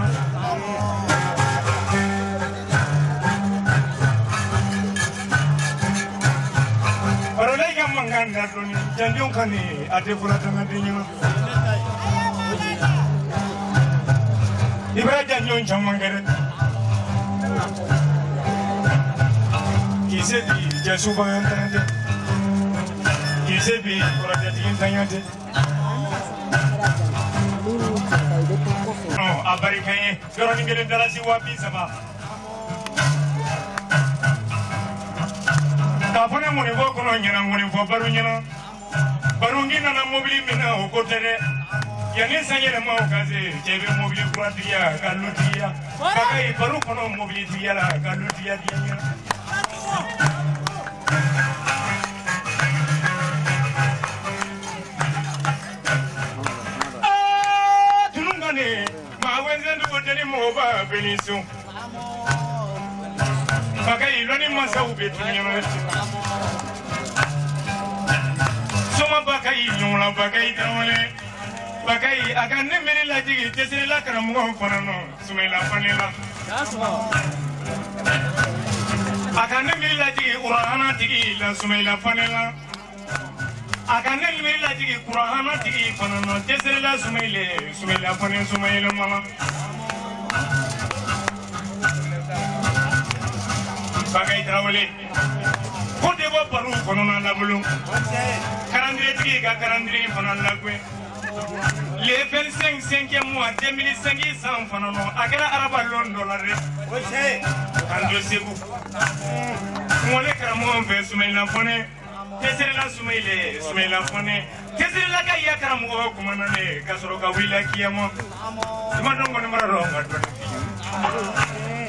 Barola i ka mankan da dɔɔni jandenw ka nin a tɛ fɔlɔ dangaden ɲɛna. I b'a jandenw caman kɛ dɛ. K'i se bi jɛsuba ntanya tɛ. K'i se bi kɔrɔjɛtigi ntanya tɛ. A barika ye yɔrɔnin kelen dalasi 30,000. K'a fɔ ne ŋɔnifɔ kɔnɔ ɲɛna ŋɔnifɔ baro ɲɛna. Barongi nana mobili min na o ko tɛ dɛ. Yanni san yɛlɛmaw ka se cɛ bɛ mobili kuratigiya ka lutigiya. Bakayi baro kɔnɔ mobili tigiya la ka lutigiya diya ɲɛna. Bénisson. Bakayi lɔnni masaw bɛ tun ɲɛna. Soma Bakayi ɲɔgɔnla Bakayi Tarawele. Bakayi a ka ne miiri lajigin tɛsirila karamɔgɔw fana nɔ Sumayila Fane la. A ka ne miiri lajigin Urahana tigi la Sumayila Fane la. A ka ne miiri lajigin Kurahana tigi fana nɔ tɛsirila Sumayile Sumayila Fane Sumayila Mama. Bakayi Tarawele ko de bɔ baro kɔnɔna labolo karandiretigi ka karandire fana lagwɛ le 25 5e mois 2005 san fana nɔ a kɛra araba lon dɔ la dɛ k'an to Segu ŋɔni karamɔgɔ fɛ Sumayila Fɔnɛ tɛsirila Sumayile Sumayila Fɔnɛ tɛsirila ka ya karamɔgɔ kumana ne ka sɔrɔ ka wuli kiyama i ma dɔn kɔni mara dɔn ka dɔɔni.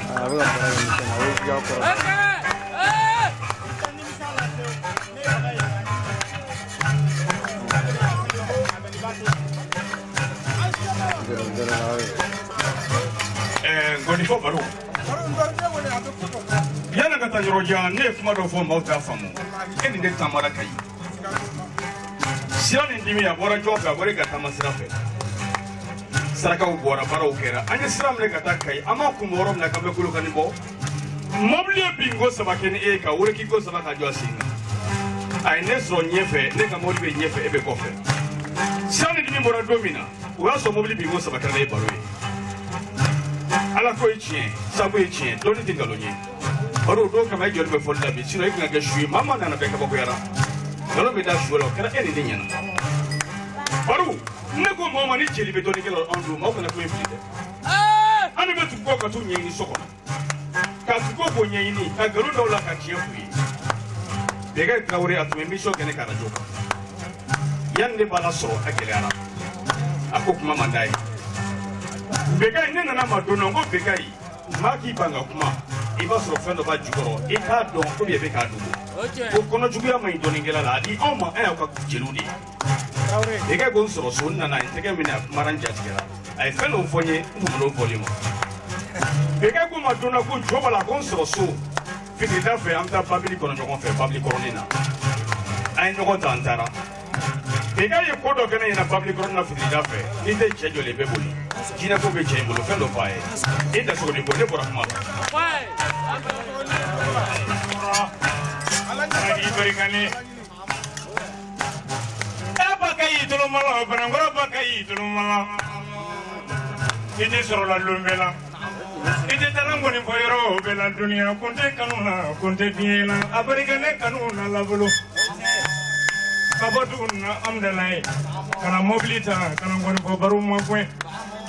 A bɛ ka baara kɛ nin fɛn na, o ye juguya kɔrɔ. Ngɔnifɔ baro. Yanni ka taa yɔrɔ jan, ne ye kuma dɔ fɔ maaw t'a faamu. E ni ne taamara Kayi. Sira ni dimi a bɔra jɔn fɛ, a bɔra e ka taama sira fɛ. Sarakaw bɔra, baaraw kɛra. An ye sira minɛ ka taa Kayi. An m'a kun bɔ yɔrɔ min na k'an bɛ Kolokani bɔ. Mɔbili ye binko 3 kɛ ni e ye ka werekiko 3 ka jɔ a sen kan. A ye ne sɔrɔ ɲɛfɛ, ne ka mɔbili bɛ ɲɛfɛ, e bɛ kɔfɛ. Sira ni dimi bɔra don min na, o y'a sɔrɔ mɔbili binko 3 kɛra ne ye baro ye. Ala ko ye tiɲɛ, sago ye tiɲɛ, dɔnni tɛ nkalon ye. Baro o don kama e jɔlen bɛ fɔli la bi, sinon e kan ka kɛ su ye. Maa maa nana bɛɛ kabakoyara. Nkalon bɛ da su la, o kɛra e ni ne ɲɛna. Baro, ne ko mɔgɔ ma ni jeli bɛ dɔnni kɛ la anw don, maaw kana kuma in fili dɛ. An de bɛ tugu kɔ ka t'u ɲɛɲini so kɔnɔ. Ka tugu kɔ k'o ɲɛɲini, ka nkalon dɔw la ka tiɲɛ f'u ye. Bɛnkɛ Tarawele a tun bɛ mission kɛ ne ka radio kan. Yanni ne b'a lasɔrɔ a gɛlɛyara. A ko kuma man d'a ye. Bɛnkɛ ne nana ma don dɔ n ko Bɛnkɛ maa k'i ban ka kuma i b'a sɔrɔ fɛn dɔ b'a jukɔrɔ i t'a dɔn komi e bɛ k'a dogo. Ko kɔnɔjuguya man ɲi dɔnnikɛla la a di anw ma an y'aw ka jeliw de ye. Bɛnkɛ ko n sɔrɔ so n nana n tɛgɛ minɛ a kumara n jatigɛra. A ye fɛn dɔw fɔ n ye n kun m'o fɔli ma. Bɛnkɛ ko ma don dɔ ko jɔ b'a la ko n sɔrɔ so fitirida fɛ an bɛ taa babili kɔnɔ ɲɔgɔn fɛ babili kɔrɔnin na. An ye ɲɔgɔn ta an taara. Bɛnkɛ ye ko dɔ kɛ ne ɲɛna babili kɔrɔnin na fitirida fɛ n'i tɛ cɛ jɔlen bɛ boli. Jinɛ ko bɛ cɛ in bolo fɛn dɔ f'a ye. E da sogo de ko ne bɔra kuma la. E Bakayi tolomala Banankɔrɔ Bakayi tolomala. I tɛ sɔrɔ la lon bɛɛ la. I tɛ taa ŋɔni fɔ yɔrɔ bɛɛ la duniya kun tɛ kanu na kun tɛ diɲɛ na a barika ne kanu na labolo. Ka bɔ dugu na Amudalayi ka na mobili ta ka na ŋɔni fɔ baro ma gɛn.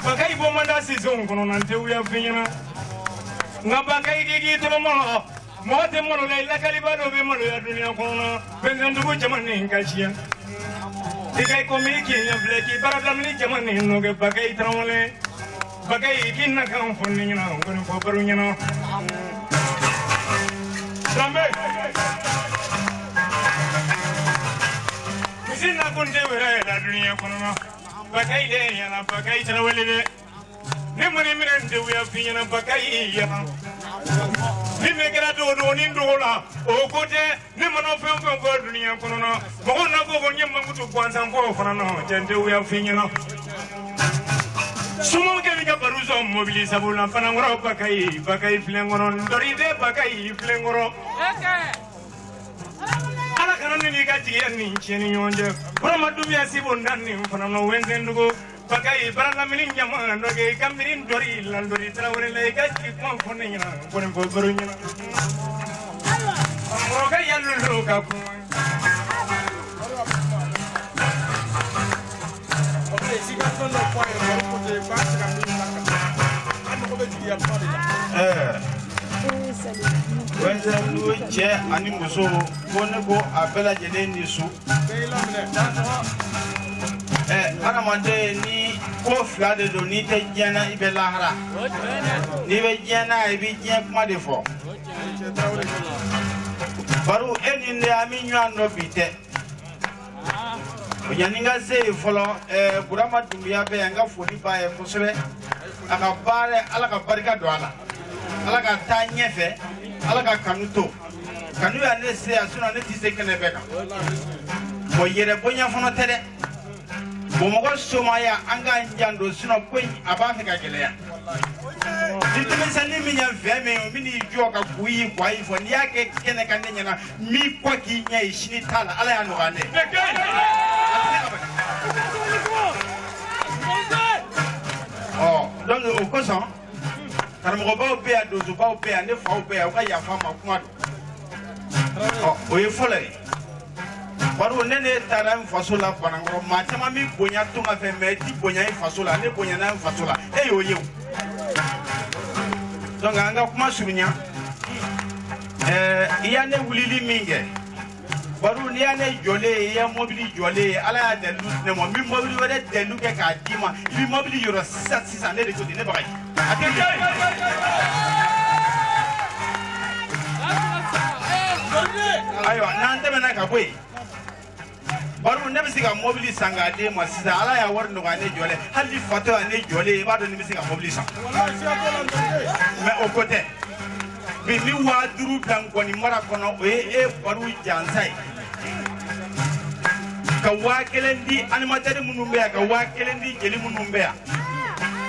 Bakayi bɔ man da sisanw kɔnɔ na n tɛ wuya fɛn ɲɛna. Nka Bakayi k'i k'i tolomala Mɔgɔ tɛ malo la i lakaliba dɔ bɛ maloya dunuya kɔnɔ bɛnkandugu jama ni ka siya i ka komi k'i ɲɛ filɛ k'i baara daminɛ jama ni nɔgɛ Bakayi Tarawele Bakayi k'i na kan fɔ ne ɲɛna n kɔni fɔ baro ɲɛna Danbe misi na kun tɛ wɛrɛ la dunuya kɔnɔ Bakayi de ɲɛna Bakayi Tarawele dɛ ne mani minɛ n tɛ wuya f'i ɲɛna Bakayi ɲɛna ni min kɛra dogodogonin dogo la o ko tɛ ne mana fɛn fɛn fɔ dunuya kɔnɔ mɔgɔw na ko ko n ye mankutu gansan fɔ o fana na cɛ n tɛ wuya f'i ɲɛna sumankɛ b'i ka baro sɔn mobili sabu la Fanankɔrɔ Bakayi Bakayi filenkɔrɔ ndɔri tɛ Bakayi filenkɔrɔ ala kana ne n'i ka jigiya ni tiɲɛ ni ɲɔgɔn cɛ Burama Dunbiya Sibo nda nin fana na Wɛnsɛndugu Bakayi bara lamini ɲama dɔ kɛ i ka miiri ndɔri la ndɔri Tarawele la i ka jigi kuma fɔ ne ɲɛna n kɔni fɔ baro ɲɛna mɔgɔ yalolo ka kuma. Wɛnsɛndugu cɛ ani muso ko ne ko a bɛɛ lajɛlen ni su. Hadamaden ni ko fila de don n'i tɛ diɲɛ na i bɛ lahara n'i bɛ diɲɛ na i bɛ diɲɛ kuma de fɔ. Baro e ni ne an bɛ ɲɔgɔn dɔn bi tɛ. Yanni n ka se yen fɔlɔ Burama Dunbiya bɛ yan n ka foli b'a ye kosɛbɛ a ka baara ala ka barika don a la ala ka taa ɲɛfɛ ala ka kanu to kanu y'a ne se yan sinɔn ne tɛ se kɛnɛ bɛɛ kan bon yɛrɛ bonya fana tɛ dɛ bon mɔgɔ somaya an k'an janto sinɔn ko in a b'a fɛ ka gɛlɛya ni denmisɛnnin min ye fɛn min o min jɔ ka ku y'i kɔ ayi fɔ n'i y'a kɛ kɛnɛ kan ne ɲɛna m'i kɔ k'i ɲɛ ye sini t'a la ala y'a nɔgɔya ne ye. Ɔ donc o kosɔn karamɔgɔbaw bɛ yan donsobaw bɛ yan ne faw bɛ yan u ka yafa n ma kuma don ɔ o ye fɔlɔ ye. Baro ne ne taara n faso la Banankɔrɔ maa caman b'i bonya tunga fɛ mɛ i ti bonya i faso la ne bonyana n faso la e y'o ye o. Donc an ka kuma surunya i y'a ne wulili min kɛ baro n'i y'a ne jɔlen ye i y'a mobili jɔlen ye ala y'a dalilu di ne ma n bɛ mobili wɛrɛ dalilu kɛ k'a d'i ma i bɛ mobili yɔrɔ sisan sisan ne de ko ten ne bagaji a tɛ jɔ. Ayiwa n'an tɛmɛna ka bɔ yen. Baro ne bɛ se ka mobili san k'a d'e ma sisan ala y'a wari nɔgɔya ne jɔlen hali ni fatɔ ya ne jɔlen i b'a dɔn ne bɛ se ka mobili san mɛ o ko tɛ bi ni 5000 bila nkɔni mara kɔnɔ o ye e baro jansa ye ka 1000 di animatɛri minnu bɛ yan ka 1000 di jeli minnu bɛ yan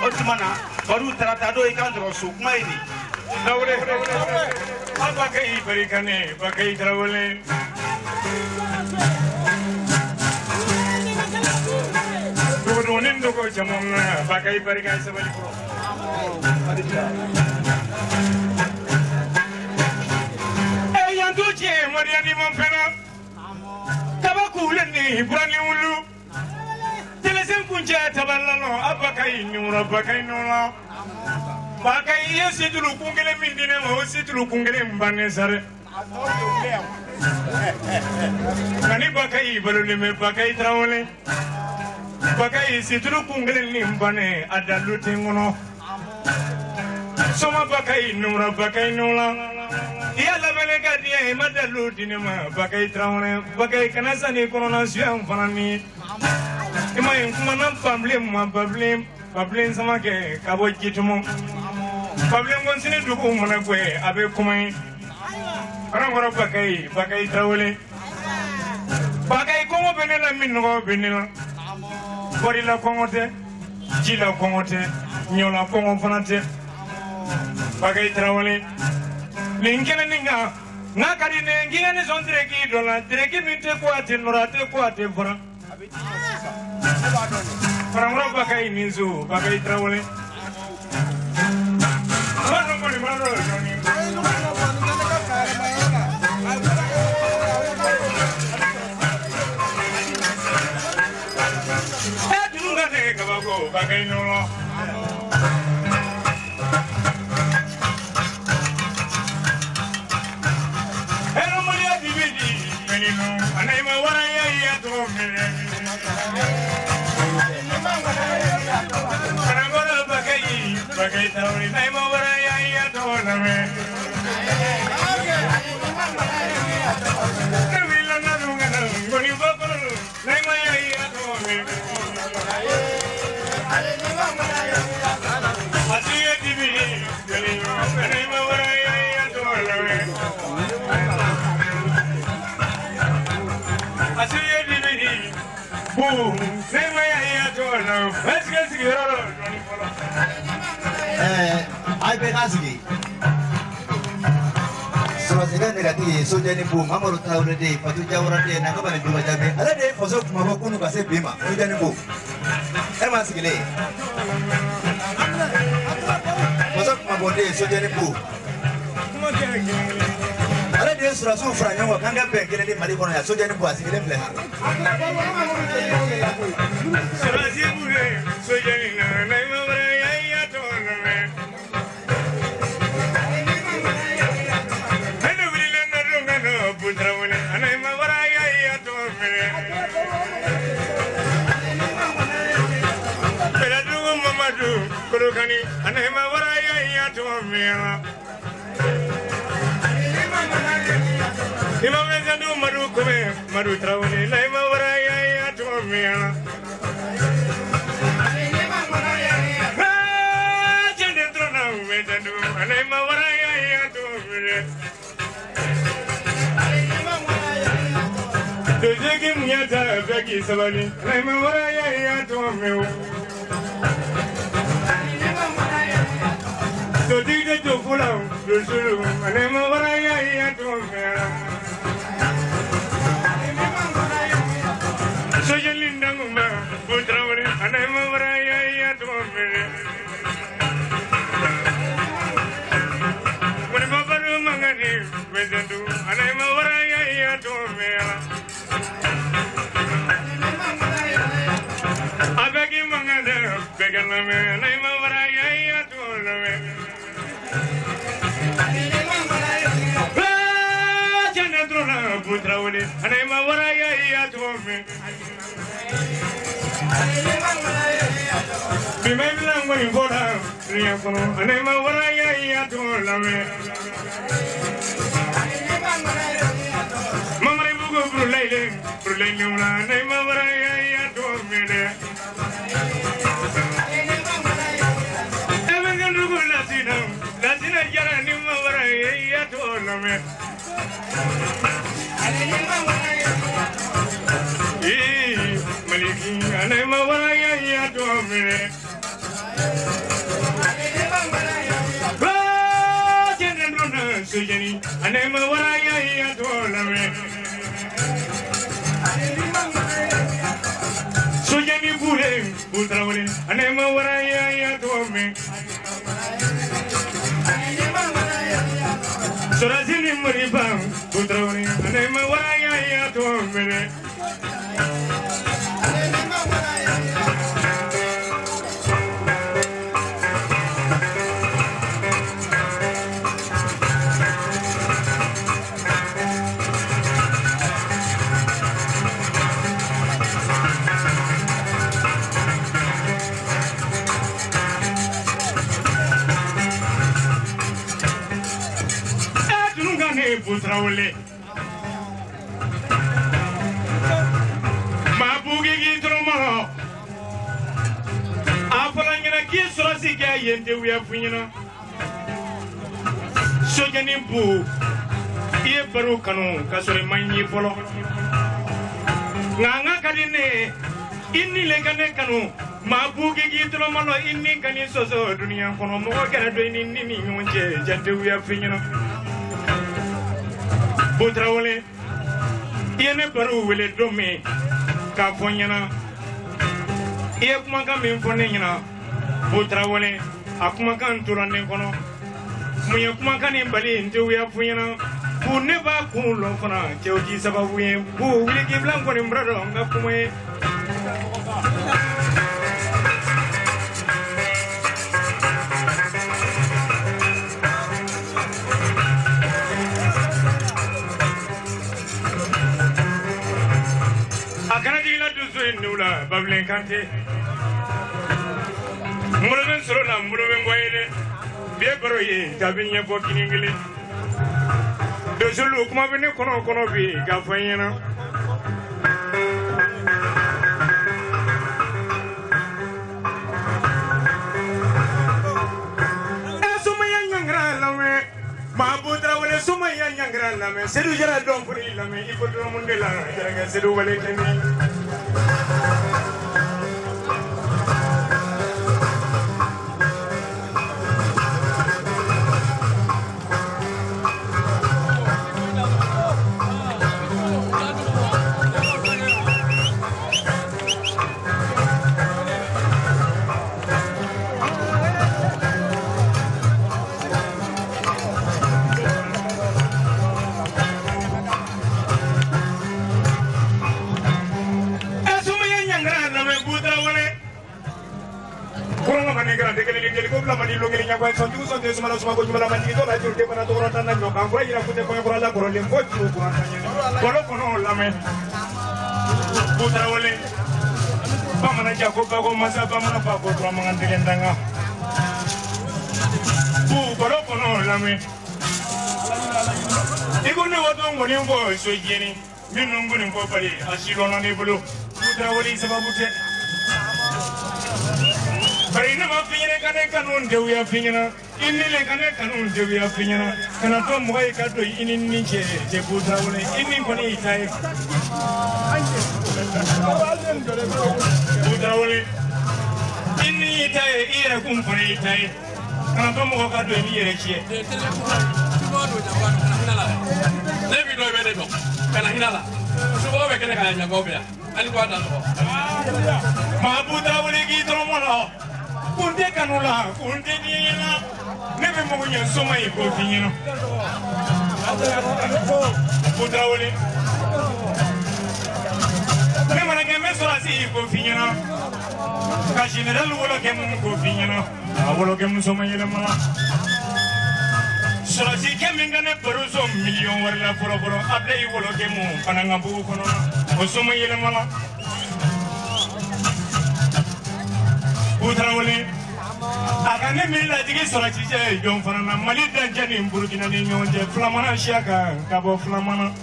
o tuma na baro tarata don i kan sɔrɔ so kuma ye nin. Tarawele a Bakayi barikane Bakayi Tarawele. Dogodogonin dogo caman na Bakayi barika sabali kɔrɔ. E yan tu cɛ mɔdiya ni man fɛnɛ kaba kuwulen ni burani wulu telesen kuncɛ tabalala a Bakayi ɲura Bakayi nɔla Bakayi i ye situlu kun kelen min di ne ma o situlu kun kelen bannen sa dɛ. Nka ni Bakayi balolen bɛ Bakayi Tarawele. Bakayi situlu kun kelen ni bannen a dalu tɛ n kɔnɔ. Soma Bakayi nura Bakayi nula. I y'a labɛnnen ka di yan i ma dalu di ne ma Bakayi Tarawele. Bakayi kana sanni kɔnɔna suya n fana ni. I ma ye n kumana Babilen ma Babilen Babilen Samakɛ ka bɔ Jitumu. Babilen ko sini dugu mana gɛ a bɛ kuma ye. Fanankɔrɔ Bakayi Bakayi Tarawele. Bakayi kɔngɔ bɛ ne la minnɔgɔ bɛ ne la. Bɔrila kɔngɔ tɛ ji la kɔngɔ tɛ ɲɔ la kɔngɔ fana tɛ. Bakayi Tarawele nin kɛnɛ nin kan n'a ka di ne ye n k'i ka ne sɔn tereki dɔ la tereki min tɛ ko a tɛ nɔrɔ a tɛ ko a tɛ fara. Fanankɔrɔ Bakayi ni su Bakayi Tarawele. Bakayi nɔlɔ. minɛ. Karamɔgɔ Bakayi Bakayi Tarawele n'ayi ma wara ya ya tɔgɔ lamɛn. Ne wulila na dun ka na ngɔni bɔ kɔnɔ n'ayi ma ya ya tɔgɔ mɛn. Asiye dibi jeli n'ayi ma wara ya ya tɔgɔ lamɛn. Asiye dibi bu n'ayi ma ya ya tɔgɔ lamɛn. Est-ce que sigiyɔrɔ dɔ dɔɔni fɔlɔ. Ayi bɛɛ k'a sigi. Sɔrɔsikɛ nɛgɛtigi ye Sojani Bo, Mamadu Tarawele den, Fatu Jawara den, Nakaba ni Duba Jaabi. Ale de ye faso kumabɔ kunun ka se bi ma, Sojani Bo. E ma sigilen ye. Faso kumabɔ den ye Sojani Bo. Ale de ye sɔrɔsiw fara ɲɔgɔn kan k'an ka bɛn kelen di Mali kɔnɔ yan, Sojani Bo a sigilen filɛ. Sɔrɔsi bule Sojani na n'ayi ma wara ya ya tɔgɔ lamɛn. Ne wulila na don ka na Buntarawele anayi ma wara ya ya tɔgɔ minɛ. Bɛlɛdugu Mamadu Kolokani anayi ma wara ya ya tɔgɔ minɛ. Imam Zadu Madu Kume Madu Tarawele n'ayi ma wara ya ya tɔgɔ minɛ. Anayi ma wara ya ya tɔgɔ minɛ. Dozeki munyata bɛɛ k'i sabali anayi ma wara ya ya tɔgɔ minɛ. Dotigi tɛ jɔ fu la dosulu anayi ma wara ya ya tɔgɔ minɛ. Sojani Dangunba Buntarawele anayi ma wara ya ya tɔgɔ minɛ. Mangani Mezendu anayi ma wara ya ya tɔgɔ minɛ. A bɛɛ k'i mankan dɛ bɛɛ ka lamɛn anayi ma wara ya ya tɔgɔ lamɛn. Jɛnɛ dɔrɔn Buntarawele anayi ma wara ya ya tɔgɔ minɛ. Bi ma bila ŋɔni fɔ la dunuya kɔnɔ anayi ma wara ya ya tɔgɔ lamɛn. Mamari bugu burulayi burulayi ɲɔgɔn anayi ma wara ya ya tɔgɔ minɛ. E bɛ kɛ dugu lasina lasina jara ni ma wara ya ya tɔgɔ lamɛn. Ee Maliki anayi ma wara ya ya tɔgɔ minɛ. Sojani anayi ma wara ya ya tɔgɔ lamɛn. Sojani bule Buntarawele anayi ma wara ya ya tɔgɔ mɛn. Sɔrɔsi ni Moriba Buntarawele anayi ma wara ya ya tɔgɔ minɛ. Buntarawele maa bugi k'i tɔrɔmɔrɔ a fɔra ɲɛna k'i sɔrɔsi kɛ yen tɛ wuya f'i ɲɛna. Sojani Bu i ye baro kanu k'a sɔrɔ i ma ɲɛ fɔlɔ nka an ka ka di ne ye i ni le ka ne kanu maa bugi k'i tɔrɔmɔrɔ i ni ka n'i sɔsɔ dunuya kɔnɔ mɔgɔ kɛra dɔ i ni ni ɲɔgɔn cɛ jan tɛ wuya f'i ɲɛna. Buntarawele i ye ne baro wele don min k'a fɔ n ɲɛna i ye kumakan min fɔ ne ɲɛna Buntarawele a kumakan tora ne kɔnɔ mun ye kumakan nin bali n tɛ wuya f'i ɲɛna bu ne b'a kun lɔn fana cɛw k'i sababu ye bu wuli k'i bila n kɔni bura dɔn n ka kuma ye. A kana jigin bɛ niw la Babilen Kante n bolo bɛ sɔrɔ la n bolo bɛ n kɔ ye dɛ bi ye baro ye jaabi ɲɛfɔ kini kelen donsolu kuma bɛ ne kɔnɔ bi k'a fɔ n ɲɛna. Sumaya ɲangira lamɛn Mabu Tarawele Sumaya ɲangira lamɛn Sedu Jara dɔn fori lamɛn i ko dɔrɔn de la Jarakɛ Sedu Wale Kɛmɛ. Bari ne ma f'i ɲɛna ka ne kanu deguya f'i ɲɛna i ni le ka ne kanu deguya f'i ɲɛna kana to mɔgɔ ye ka don i ni ni cɛ cɛ Bubu Tarawele i ni kɔni y'i ta ye. Bubu Tarawele i ni y'i ta ye i yɛrɛ kun fana y'i ta ye kana to mɔgɔ ka don i ni yɛrɛ cɛ. Ne b'i dɔn i bɛ ne dɔn kana hinɛ la somɔgɔw bɛ kɛnɛ kan yan ɲagaw bɛ yan hali k'a da sɔgɔ. Mabu Tarawele k'i tɔrɔmɔ la. Kun tɛ kanu la kun tɛ diɲɛ la ne bɛ mago ɲɛ soma ye k'o f'i ɲɛna. Bubu Tarawele ne mana kɛ n bɛ sɔrɔsi ye k'o f'i ɲɛna ka général wolokɛ mun k'o f'i ɲɛna a wolokɛ muso ma yɛlɛma sɔrɔsi kɛ min ka ne baro sɔn miliyɔn wɛrɛ la fɔlɔ fɔlɔ a bɛɛ y'i wolokɛ mun Banankabugu kɔnɔ o soma yɛlɛma la. Bubu Tarawele a ka ne miiri lajigi sɔrɔsi cɛ jɔn fana na Mali dancɛ ni Burukina ni ɲɔgɔn cɛ filamana siya kan ka bɔ filamana.